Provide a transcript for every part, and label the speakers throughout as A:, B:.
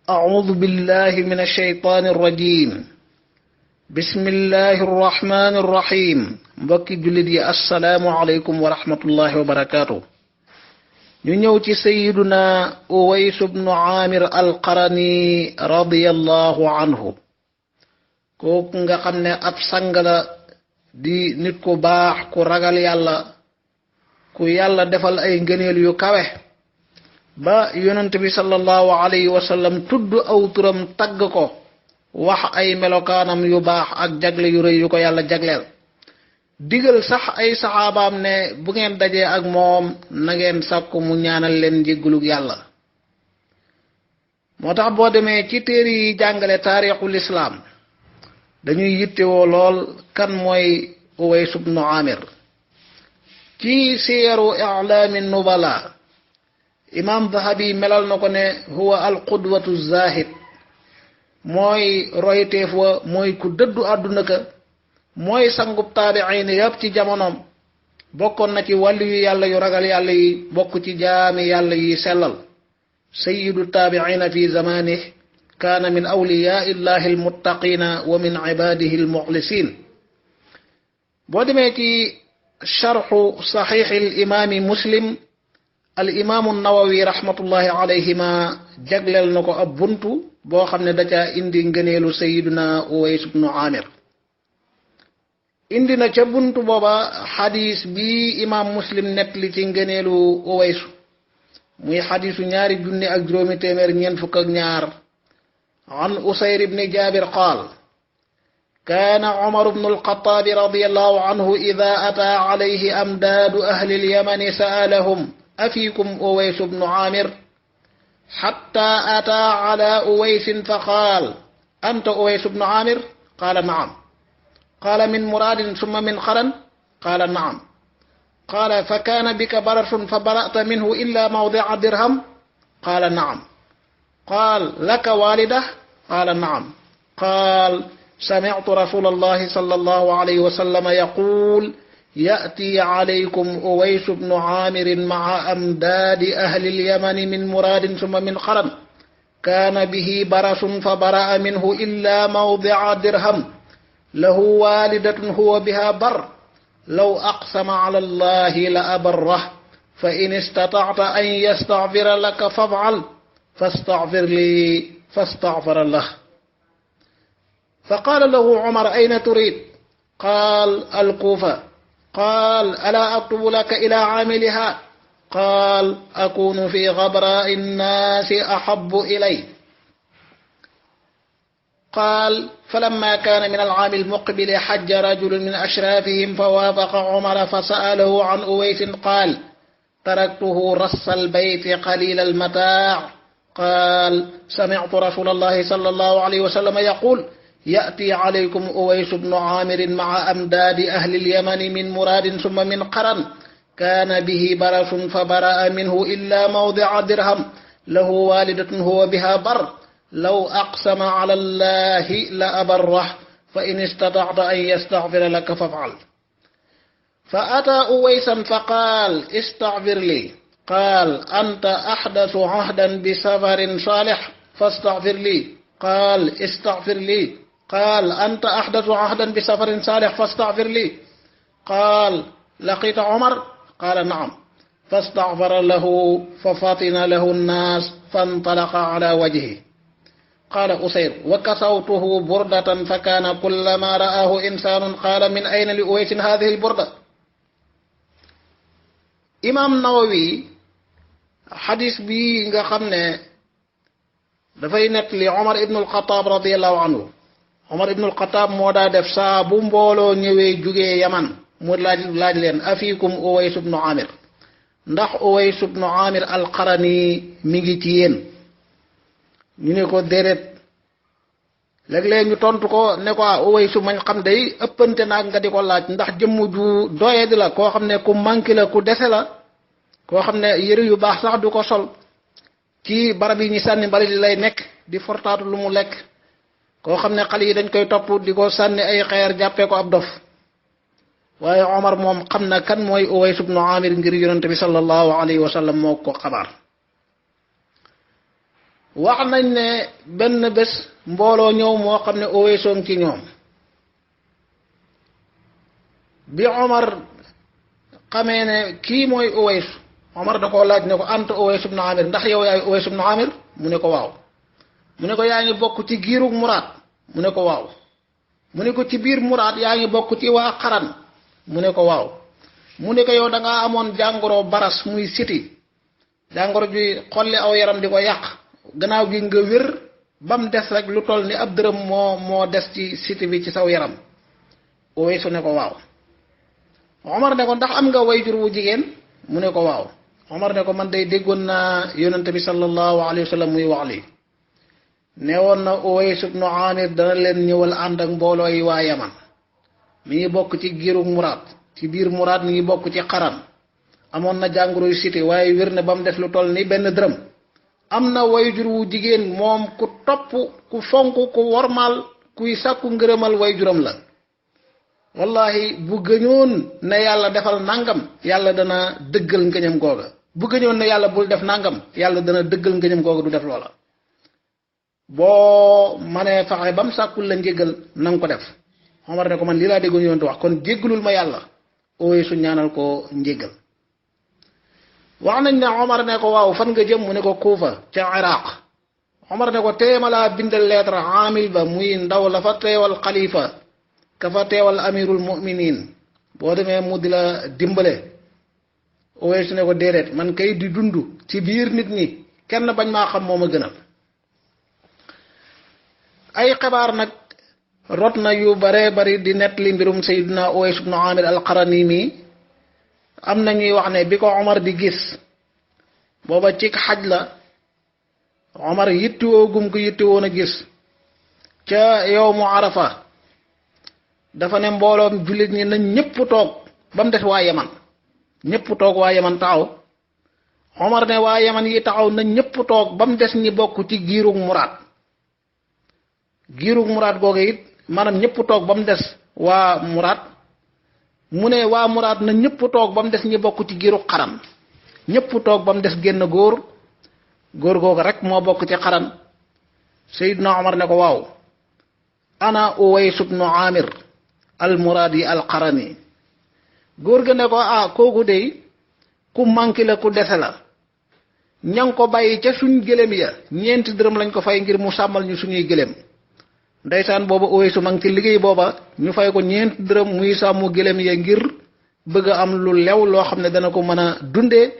A: أعوذ بالله من الشيطان الرجيم بسم الله الرحمن الرحيم mbokki jullit yi assalaamu aleykum wa rahmatullahi wa barakaatu ñu ñëw ci sayiduna Uways ibnu Aamir al-Qarani radiyallahu anhu kooku nga xam ne ab sang la di nit ku baax ku ragal yàlla ku yàlla defal ay ngëneel yu kawe ba yonent bi sallallahu alayhi wa sallam tudd aw turam tagg ko wax ay melokaanam yu baax ak jagle yu rëy yu ko yàlla jagleel digal sax ay saxaabaam ne bu ngeen dajee ak moom na ngeen sàkku mu ñaanal leen njéggalug yàlla moo tax boo demee ci téere yi jàngale taarixul islaam dañuy yittewoo lool kan mooy Uways ibnu Aamir ci siyaru i'laami nubala imam Dahabi melal na ko ne huwa alqudwatu zahid mooy royteef wa mooy ku dëddu àdduna ka mooy sangub taabiin yépp ci jamonoom bokkoon na ci wàllu yu yàlla yu ragal yàlla yi bokk ci jaami yàlla yi sellal sayyidu taabiina fi zamanih kaana min awliyaa illahi almuttaqina wa min ibadihi almuxlisin boo demee ci sharxu saxiixi alimaami Muslim al imaamu Nawawi rahmatullahi alayhima jagleel na ko ab buntu boo xam ne da caa indi ngëneelu sayiduna Uways ibnu Aamir indi na ca buntu booba xadis bi imaam Muslim nettali ci ngëneelu Uways muy xadisu 2,742 an Usayr ibni Jaabir qaal kaana Umar ibnu al-Xattaabi radiyallahu anhu idaa ataa alayhi amdaadu ahli al-yamani sa'alahum afiikum Uways ibnu Aamir xattaa ataa alaa Uwaysin fa qaal anta Uways ibnu Aamir qaala naam qaala min muraadin summa min qaran qaala naam qaala fa kaana bika barasun fa bara'ta minhu illaa mawdi'a dirham qaala naam qaal laka waalida qaala naam qaal sami'tu rasuulallahi sallallahu alayhi wa sallam yaquul يأتي عليكم أويس بن عامر مع أمداد أهل اليمن من مراد ثم من قرن كان به برس فبرأ منه إلا موضع درهم له والدة هو بها بر لو أقسم على الله لأبره فإن استطعت أن يستغفر لك فافعل فاستغفر لي فاستغفر له فقال له عمر أين تريد قال الكوفة قال ألا أكتب لك إلى عاملها قال أكون في غبراء الناس أحب إلي قال فلما كان من العام المقبل حج رجل من أشرافهم فوافق عمر فسأله عن أويس قال تركته رص البيت قليل المتاع قال سمعت رسول الله صلى الله عليه وسلم يقول يأتي عليكم أويس بن عامر مع أمداد أهل اليمن من مراد ثم من قرن كان به برس فبرأ منه إلا موضع درهم له والدة هو بها بر لو أقسم على الله لأبره فإن استطعت أن يستغفر لك فافعل فأتى أويسا فقال استغفر لي قال أنت أحدث عهدا بسفر صالح فاستغفر لي قال استغفر لي قال أنت أحدث عهدا بسفر صالح فاستغفر لي قال لقيت عمر قال نعم فاستغفر له ففطن له الناس فانطلق على وجهه قال أسير وكسوته بردة فكان كلما رآه إنسان قال من أين لأويس هذه البردة إمام نووي حديث بي nga xam ne dafay nettali Omar ibn al-Khattab radiyallahu anhu Omar ibn al-Khattab moo daa def saa bu mbooloo ñëwee jugee Yaman mu laaj leen afiikum Uways ibn Aamir ndax Uways ibn Aamir al-Qarani mi ngi ci yéen ñu ne ko déedéet léeg-léeg ñu tontu ko ne ko Uways mañ xam day ëppante naag nga di ko laaj ndax jëmm ju doye di la koo xam ne ku manqué la ku dese la koo xam ne yëre yu baax sax du ko sol ci barab yi ñu sànni mbalit lay nekk di fortaatu lu mu lekk koo xam ne xale yi dañ koy topp di ko sànni ay xeer jàppee ko ab dof waaye Omar moom xam na kan mooy Uways ibnu Aamir ngir yonent bi sallallahu alayhi wa sallam moo ko xabaar wax nañ ne benn bés mbooloo ñëw moo xam ne Uwaysoon ci ñoom bi Omar xamee ne kii mooy Uways Omar da koo laaj ne ko anta Uways ibn Amir ndax yow yaay Uways ibn Amir mu ne ko waaw mu ne ko yaa ngi bokk ci giirug Muraad mu ne ko waaw mu ne ko ci biir Muraad yaa ngi bokk ci waa Xaran mu ne ko waaw mu ne ko yow da ngaa amoon jàngoro baras muy siti jàngoro ji xolli aw yaram di ko yàq gannaaw gi nga wér ba mu des rek lu toll ni ab dërëm moo des ci siti bi ci saw yaram Uways ne ko waaw Omar ne ko ndax am nga wayjur wu jigéen mu ne ko waaw Omar ne ko man day déggoon naa yonente bi sallallahu alayhi wa sallam muy wax lii ne woon na Uways ibnu Amir dana leen ñëwal ànd ak mbooloo yi waa Yaman mi ngi bokk ci giirug Muraad ci biir Muraad mi ngi bokk ci Xaran amoon na jàngoro yu siti waaye wér na ba mu des lu toll ni benn dërëm am na wayjur wu jigéen moom ku topp ku fonk ku wormaal kuy sàkku ngërëmal wayjuram la wallahi bu gëñoon ne yàlla defal nangam yàlla dana dëggal ngëñam googa bu gëñoon ne yàlla bul def nangam yàlla dana dëggal ngëñam googa du def loola boo manee faxe ba mu sàkkul la njéggal na nga ko def Omar ne ko man lii laa déggoon yoon wax kon jéggalul ma yàlla Uwaysu ñaanal ko njéggal wax nañ ne Omar ne ko waaw fan nga jëm mu ne ko Kuufa ca Iraq Omar ne ko téema laa bindal lettre amil ba muy ndaw la fa teewal xalifa ka fa teewal amirul muminin boo demee mu di la dimbale Uwaysu ne ko déedéet man kay di dund ci biir nit ñi kenn bañ maa xam moo ma gënal ay xibaar nag rot na yu bare bari di nettali mbirum Sayyidina Uways ibn Amir al-Qarani mi am na ñuy wax ne bi ko Omar di gis booba ci xaj la Omar yittewoo gum ko yittewoon a gis ca yawmu Arafa dafa ne mbooloom jullit ñi nañ ñëpp toog ba mu des waa Yaman ñëpp toog waa Yaman taxaw Omar ne waa Yaman yi taxaw nañ ñëpp toog ba mu des ñi bokk ci giirug Muraad googu it maanaam ñëpp toog ba mu des waa Muraad mu ne waa Muraad na ñëpp toog ba mu des ñi bokk ci giirug Xaran ñëpp toog ba mu des génn góor googu rek moo bokk ci Xaran Seydina Omar ne ko waaw ana Uways ibnu Amir al-Muradi al-Qarani góor ga ne ko kooku de ku manqué la ku dese la ña ngi ko bàyyi ca suñ gëléem ya ñeenti dërëm lañ ko fay ngir mu sàmmal ñu suñuy gëléem ndeysaan booba Uwaysu ma ngi ci liggéey booba ñu fay ko ñeenti dërëm muy sàmmu gëléem ya ngir bëgg a am lu lew loo xam ne dana ko mën a dundee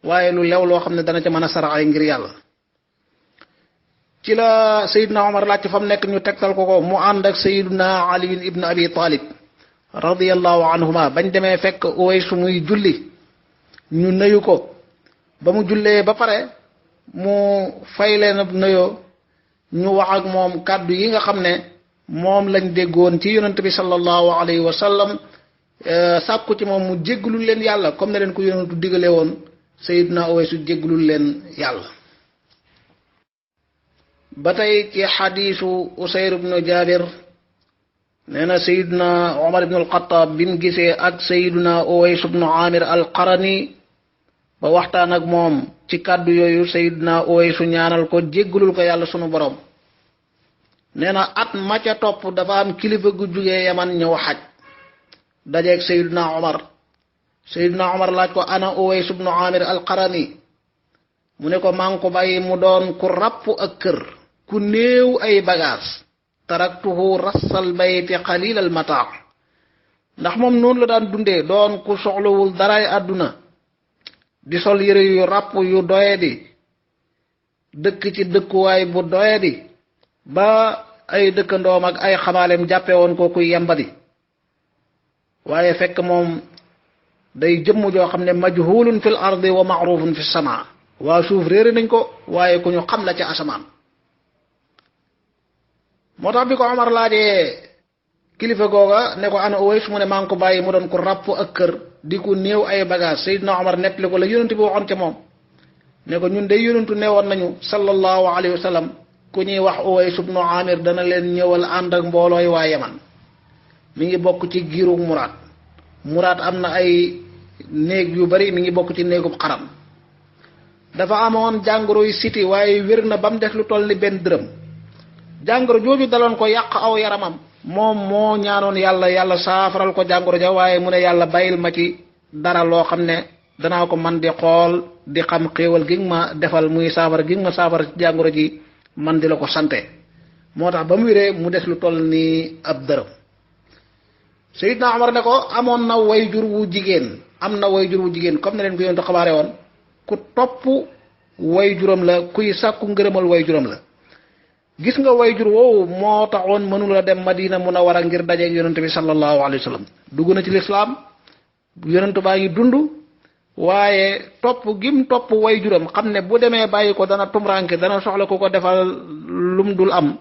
A: waaye lu lew loo xam ne dana ca mën a saraxay ngir yàlla ci la Seydina Omar laaj fa mu nekk ñu tegtal ko mu ànd ak Seydina Ali ibn Abi Talib radiyallahu anhuma bañ demee fekk Uwaysu muy julli ñu nuyu ko ba mu jullee ba pare mu fay leen ab nuyoo ñu wax ak moom kàddu yi nga xam ne moom lañ déggoon ci yonent bi sallallahu alayhi wa sallam sàkku ci moom mu jéggalul leen yàlla comme ne leen ko yonentu digale woon Seydina Uwaysu jéggalul leen yàlla ba tey ci xadiisu Usayr ibnu Jaabir nee na Seydina Omar ibnu al-Xattaab bi mu gisee ak Seydina Uways ibnu Amir al-Qarani ba waxtaan ak moom ci kàddu yooyu Seydina Uwaysu ñaanal ko jéggalul ko yàlla sunu borom nee na at ma ca topp dafa am kilifa gu jugee Yaman ñëw xaj dajeeg Seydina Omar laaj ko ana Uways ibnu Amir al-Qarani mu ne ko maa ngi ko bàyyi mu doon ku ràpp ak kër ku néew ay bagaas taraktuhu rassal bayti qalilal mataa ndax moom noonu la daan dundee doon ku soxlawul daraay àdduna di sol yére yu ràpp yu doyadi dëkk ci dëkkuwaay bu doyadi ba ay dëkkandoom ak ay xamaaleem jàppe woon ko kuy yembadi waaye fekk moom day jëmm joo xam ne majhulun fil ardi wa ma'rufun fis samaa waa suuf réere nañ ko waaye ku ñu xam la ca asamaan moo tax bi ko Omar laajee kilifa googa ne ko ana Uways mu ne maa ngi ko bàyyi mu doon ko ràpp ak kër di ko néew ay bagage Seydina Omar nettali ko la yonent bi waxoon ca moom ne ko ñun de yonentu newoon nañu sallallahu alayhi wa sallam ku ñuy wax Uways ibnu Amir dana leen ñëwal ànd ak mboolooy waa Yaman mi ngi bokk ci giirug Muraad am na ay néeg yu bari mi ngi bokk ci néegub Xaram dafa amoon jàngoro yu siti waaye wér na ba mu def lu toll ni benn dërëm jàngoro jooju daloon ko yàq aw yaramam moom moo ñaanoon yàlla saafaral ko jàngoro ja waaye mu ne yàlla bàyyil ma ci dara loo xam ne danaa ko man di xool di xam xéewal gi nga ma defal muy saafara gi nga ma saafara ci jàngoro ji man di la ko sante moo tax ba mu wéree mu des lu toll ni ab dërëm Seydina Omar ne ko amoon na wayjur wu jigéen am na wayjur wu jigéen comme ne leen ko yontu xabaare woon ku topp wayjuram la kuy sàkku ngërëmal wayjuram la gis nga wayjur woowu moo taxoon mënula dem Madina Munawara ngir dajeeg yonent bi sallallahu alayhi wa sallam dugg na ci lislaam yonent baa ngi dund waaye topp gim topp wayjuram xam ne bu demee bàyyi ko dana tumranke dana soxla ku ko defal lum dul am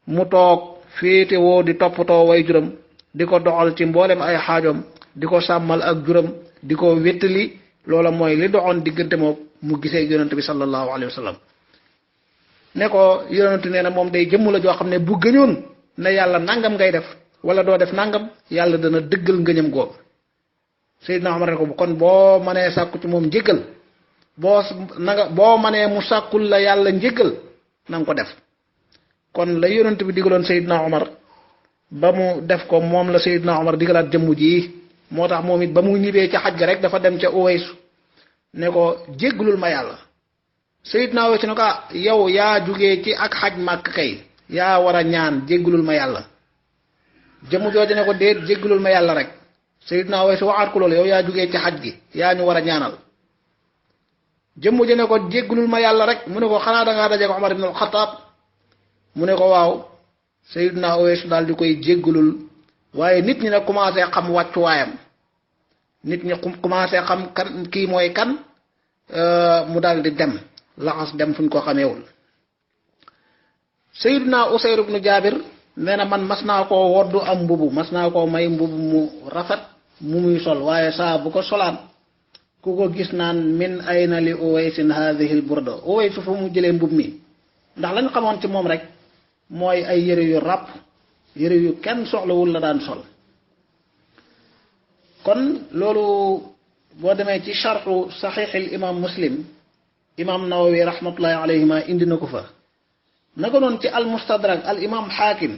A: mu toog féete woo di toppatoo wayjuram di ko doxal ci mboolem ay xaajoom di ko sàmmal ak juram di ko wéttali loola mooy li doxoon diggante moom mu gisee yonent bi sallallahu alayhi wa sallam ne ko yonent nee na moom day jëmm la joo xam ne bu gëñoon ne yàlla nangam ngay def wala doo def nangam yàlla dana dëggal ngëñam googu Seydina Omar ne ko kon boo mënee sàkku ci moom njëggal boo mënee mu sàkkul la yàlla njëggal na nga ko def kon la yonent bi digaloon Seydina Omar ba mu def ko moom la Seydina Omar digalaat jëmm ji moo tax moom it ba mu ñibbee ca xaj ga rek dafa dem ca Uways ne ko jéggalul ma yàlla Seydina Uways ne ko yow yaa jugee ci ak xaj màkk kay yaa war a ñaan jéggalul ma yàlla jëmm jooju ne ko déet jéggalul ma yàlla rek Seydina Uways waxaat ko loolu yow yaa jugee ci xaj gi yaa ñu war a ñaanal jëmm ji ne ko jéggalul ma yàlla rek mu ne ko xanaa dangaa daje ko Omar ibn al-Khattab mu ne ko waaw Seydina Uways daal di koy jéggalul waaye nit ñi nag commencé xam wàccuwaayam nit ñi commencé xam kan kii mooy kan mu daal di dem laxas dem fuñ ko xameewul Seydina Usayr ibnu Jaabir nee na man mas naa koo woddu am mbubu mas naa koo may mbubu mu rafet mu muy sol waaye saa bu ko solaan ku ko gis naan min ayna li Uwaysin haadihi l-burda Uways fu mu jëlee mbub mi ndax lañ xamoon ci moom rek mooy ay yëre yu ràpp yëre yu kenn soxlawul la daan sol kon loolu boo demee ci sharxu saxiixil imam Muslim imam Nawawi rahmatullahi alayhima indi na ko fa naka noonu ci al mustadrak al imam Xaakim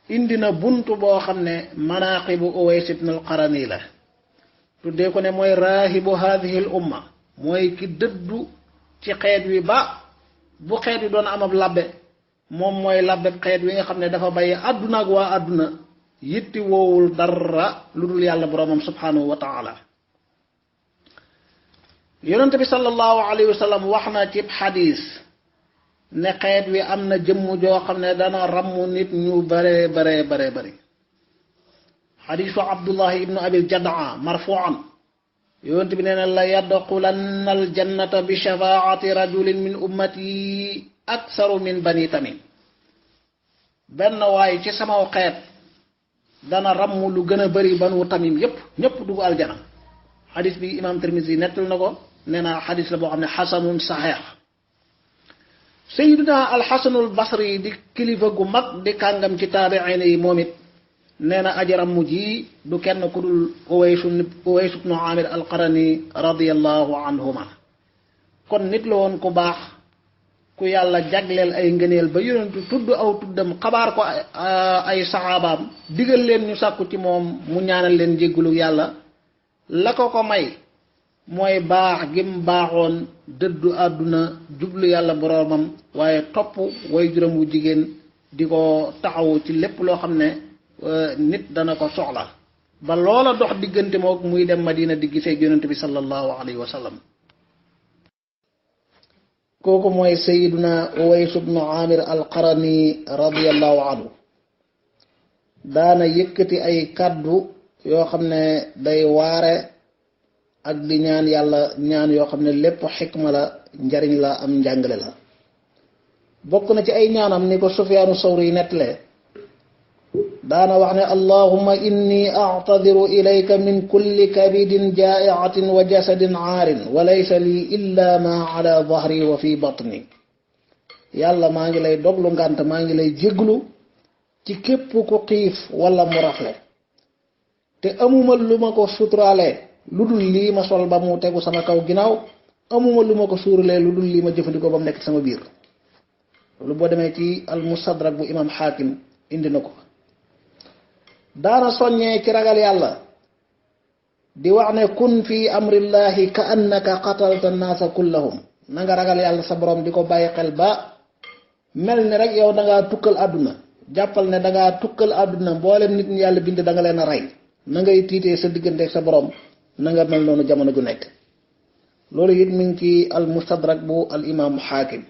A: indi na buntu boo xam ne manaaqibu Uways ibn al Qarani la tuddee ko ne mooy raahibu haadihi l umma mooy ki dëddu ci xeet wi ba bu xeet wi doon am ab labbe moom mooy labbeb xeet wi nga xam ne dafa bàyyi àdduna ak waa àdduna yitti woowul dara lu dul yàlla boroomam subhanahu wa taala yonente bi sallallahu alayhi wa sallam wax na ci xadis ne xeet wi am na jëmm joo xam ne dana ramm nit ñu bare bari xadisu abdullahi ibnu abil jadaa marfuan yonente bi nee na la yadxulanna aljannata bi shafaati rajulin min ummati aksaru min bani tamim benn waay ci sama xeet dana ramm lu gën a bari banu tamim ñépp dugg aljana xadis bi imam Tirmisi nettal na ko nee na xadis la boo xam ne xasanun saxeex sayiduna alxasanul basri di kilifa gu mag di kàngam ci taabiin yi moom it nee na aji ramm ji du kenn ku dul Uways ibnu Amir alqarani radiallahu anhuma kon nit la woon ku baax ku yàlla jagleel ay ngëneel ba yonentu tudd aw tuddam xabaar ko ay saxaabaam digal leen ñu sàkku ci moom mu ñaanal leen jéggalu yàlla la ko may mooy baax gim baaxoon dëddu àdduna jublu yàlla boroomam waaye topp way juróom wu jigéen di ko taxawu ci lépp loo xam ne nit dana ko soxla ba loola dox diggante mook muy dem Madina di gisee yonent bi sallallahu alayhi wa sallam kooku mooy sayiduna Uways ibnu Amir al-Qarani radiyallahu anhu daana yëkkati ay kàddu yoo xam ne day waare ak di ñaan yàlla ñaan yoo xam ne lépp xikma la njariñ la am njàngale la bokk na ci ay ñaanam ni ko Sufyaanu Sawri nettalee daana wax ne allahumma inni a'tadiru ilayka min kulli kabidin jaa'i'atin wa jasadin aarin wa laysa lii illa ma ala dhahri wa fi batni yàlla maa ngi lay doglu ngànt maa ngi lay jéglu ci képp ku xiif wala mu rafle te amuma lu ma ko suturaale lu dul lii ma sol ba mu tegu sama kaw ginnaaw amuma lu ma ko suuralee lu dul li ma jëfandikoo ba mu nekk sama biir loolu boo demee ci al mustadrak bu imam xaakim indi na ko daana soññee ci ragal yàlla di wax ne kun fi amrillahi ka annaka qatalta naasa kullahum na nga ragal yàlla sa borom di ko bàyyi xel ba mel ni rek yow da ngaa tukkal àdduna jàppal ne da ngaa tukkal àdduna mboolem nit ñi yàlla bind da nga leen a rey na ngay tiitee sa diggante sa borom na nga mel noonu jamono ju nekk loolu it mi ngi ci al mustadrak bu al imam xaakim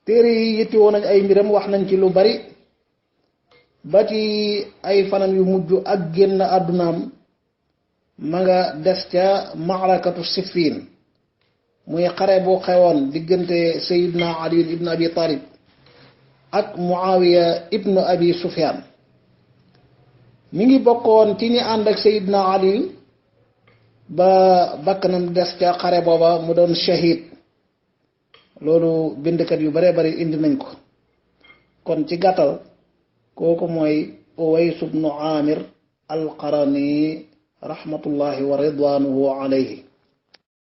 A: téere yi yitti woon nañ ay mbiram wax nañ ci lu bari ba ci ay fanam yu mujj ak génn àddunaam ma nga des ca maarakatu siffin muy xare bu xewoon diggante sayidna ali ibn abi talib ak muawiya ibnu abi sufyan mi ngi bokkoon ci ñi ànd ak sayidna ali ba bakkanam des ca xare booba mu doon shahid loolu bindkat yu bare bari indi nañ ko kon ci gàttal kooku mooy Uways ibnu Amir al-Qarani rahmatullahi wa ridwanuhu alayhi